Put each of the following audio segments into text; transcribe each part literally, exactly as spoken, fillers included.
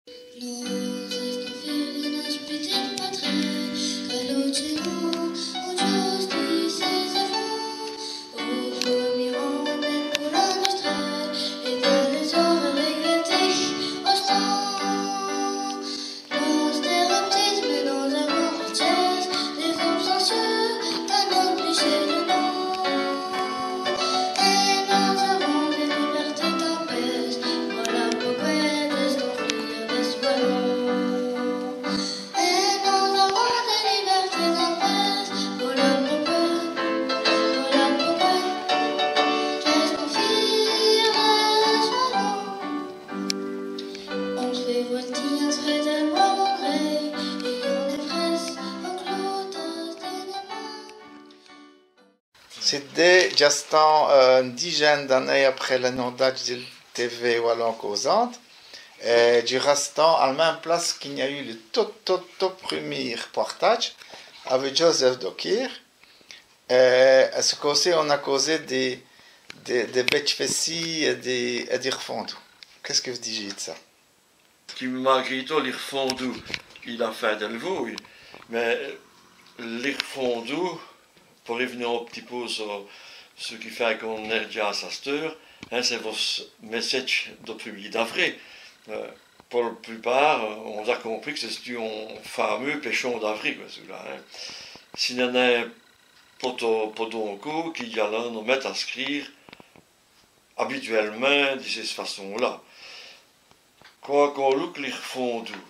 Nos èstans fèrs di nosse pitite patrîye, qu'èle otîre aujordu sès-èfôrts. Au prumî rand, per la nostrîye, èt da lès-ôres règrèter ostant. Nos èstans p'tits, mins nos-avans la tchèsse dès-ômes sènseûrs, da nos pus chèr dè nom. Èt nos-avans dès libèrtès d'èspèce, volà pouqwè èstans fièrs d'èsse walon. Èt nos-avans dès libèrtès d'èspèce, volà pouqwè, volà pouqwè èstans fièrs d'èsse walon. On fét voltî on trét dè walon, èt on-z-èprèsse au clou dè dènêye mwès. C'èst dèdja, djustumint, euh, ène dîjin.ne d'anéyes après l'inondadje dèl T V Walon Causante, èt dji rèste al min.me place qu'i gn-a ieû li tot, tot, tot prumî r'pôrtadje avou Joseph Doquir. Èt, èt ç' côp-ci, on-a causé dè, dè, dè bètch fècîye èt dè, èt dè r'fondou. Qu'èst-ce qui vos dijîz di ça ? Qui, malgré tot, li r'fondou, il a fét dèl vôye, mins, euh, li r'fondou, po riv'ni on p'tit pô so, ç' qui fét qu'on-z-èst dèdja asteûre, hin, c'èst vosse mèssèdje do prumî d'avrîl. Euh, po l' pus pârt, euh, on-z-a compris qu' c'èsteût on fameûs pèchon d'avrîl, qwè, çoula, hin. Si n'èst nin po tot, po don côp, qu'i dj'a lon.ne mète à scrîre abituwèlmint di cisse façon-là. Qwè qu'on loûke li r'fondou,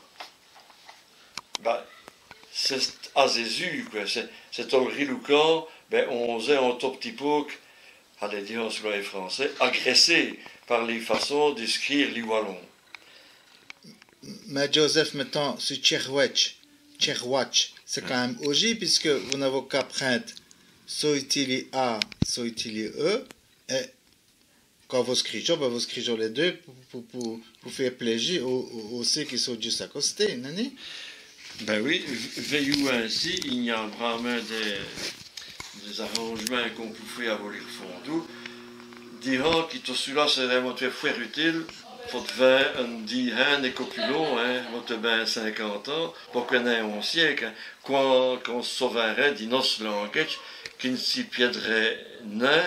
bin, c'èst a zèz-ûs, qwè. C'èst, c'èst tot l' riloûkant, bin, on-z-èst on tot p'tit pôque, alez, dijans, çoula è francès, agrèssé pa li façon di scrîre li walon. Mins Joseph, mètans, ç' tchèrwètch, tchèrwètch, c'èst quand min.me aujî, pusqui vos n'avoz qu'a prinde soûtî li A, soûtî li E, èt Quand vos scrîjoz, bin, vos scrîjoz lès deûs po, po, po, po fé plêji aus, aus, aus céns qui sont djusse à costé, nèni ? Bin oyi, v-, vèyoz insi, i gn-a brâmint dès, dès arandj'mints qu'on pout fé avou li r'fondou. Dijans qui tot çoula sèrè, m'a-t-on dit, fwért utile, po d'vins on dîhin.ne èt copulon, hin, m'a-t-on dit, bin, cinquante ans, poqwè nin on siéke, hin, qwand, qwand on s' sovinrè di nosse languèdje, qui n' si pièdrè nin,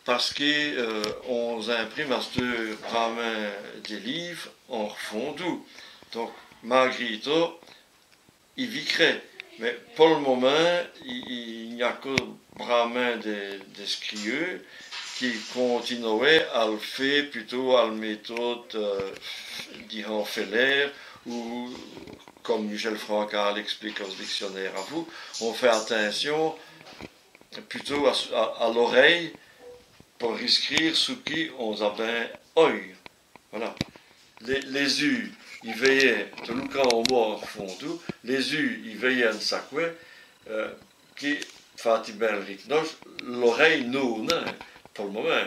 pace qui, euh, on-z-imprime asteûre brâmint dès lîves en r'fondou. Donc, malgré tot, i vikerè. Mins po l' momint, i, i, i gn-a co brâmint dès, dès scrîjeûs qui continuwèt à l' fé plutôt à l' métôde, euh, dijans, fèlaire, ou, come Michel Francard l'èsplique aus dicsionêres avou, on fét atincion plutôt à, à, à l'orèye po riscrîre ç' qu'on-z-a bin oyi. Voilà. Lès, lès-ûs, i vèyèt, tot loûkant on mot en r'fondou, lès-ûs, i vèyèt on saqwè, euh, qui, fât-i bin l' ricnosse, l'orèye non, hin, po l' momint.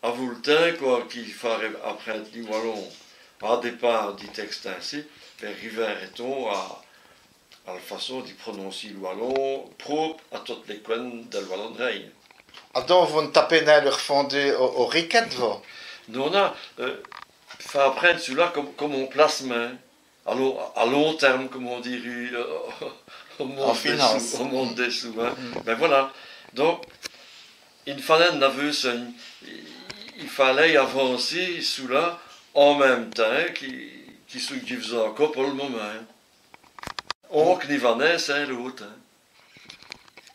Avou l' timps, qwè, qu'i fâreut aprinde li walon à dès pârts di tècses insi, bin, rivinrè-t-on à, à l' façon di prononcî l' walon, prôpe à totes lès cwins dèl Walon'rèye. Adon, vos n' tapèz nin li r'fondou au, au riquète, vos ? Non, on-z-a, euh, fét aprinde çoula come, come on placemint, à long, à long tèrme, come on dîreut, euh, au monde dès sous, au monde dès sous, hin. Bin voilà. Donc, i n' faleut nin aveûr sogne, i, i faleut avancî çoula en min.me timps qui, qui ç' qui dj' fé co po l' momint. Onk ni va nin sins l'ôte, hin.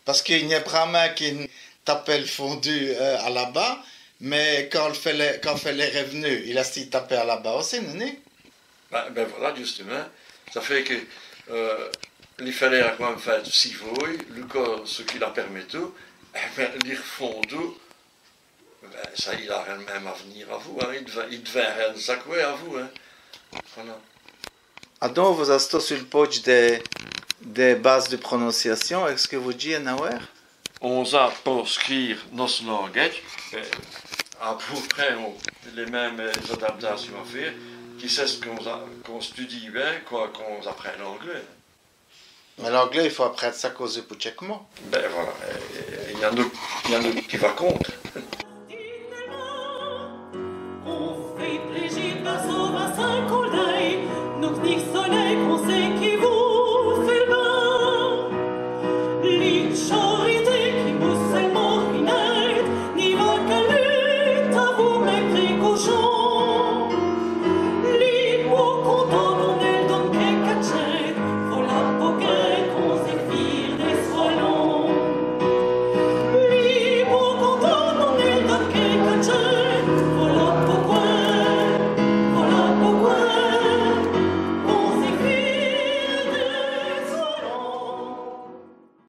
Pace qu'i gn-a brâmint qui tapèt l' fondou, euh, à l'abas, mins quand l' fèlaire, quand l' fèlaire èst v'nu, il a stî tapé à l'abas ossi, nèni ? Bin, bin voilà, djustumint. Ça fét qui, euh, li fèlaire a quand min.me fét sî vôyes, li côp, ç' qui l'a pèrmètou, èt bin, li r'fondou, bin, ça, il a rén.ne min.me à v'ni avou, hin, i d'vint, i d'vint rén.ne saqwè avou, hin. Voilà. Adon, vos-astoz su l' pôdje dès, dès bâses di prononciacion, èst-ce qui vos d'jîz, Nawèr ? On-z-a po scrîre nosse languèdje, euh, à pô près, on, lès min.mes, euh, adaptacions à fé, qui c'èst ç' qu'on-z-a, qu'on studîye bin, qwè, qu'on-z-aprind l'anglès. Mins l'anglès, i faut aprinde ça cause po tchèque mot. Bin voilà, èt, èt i gn-a on, i gn-a on qui va contre.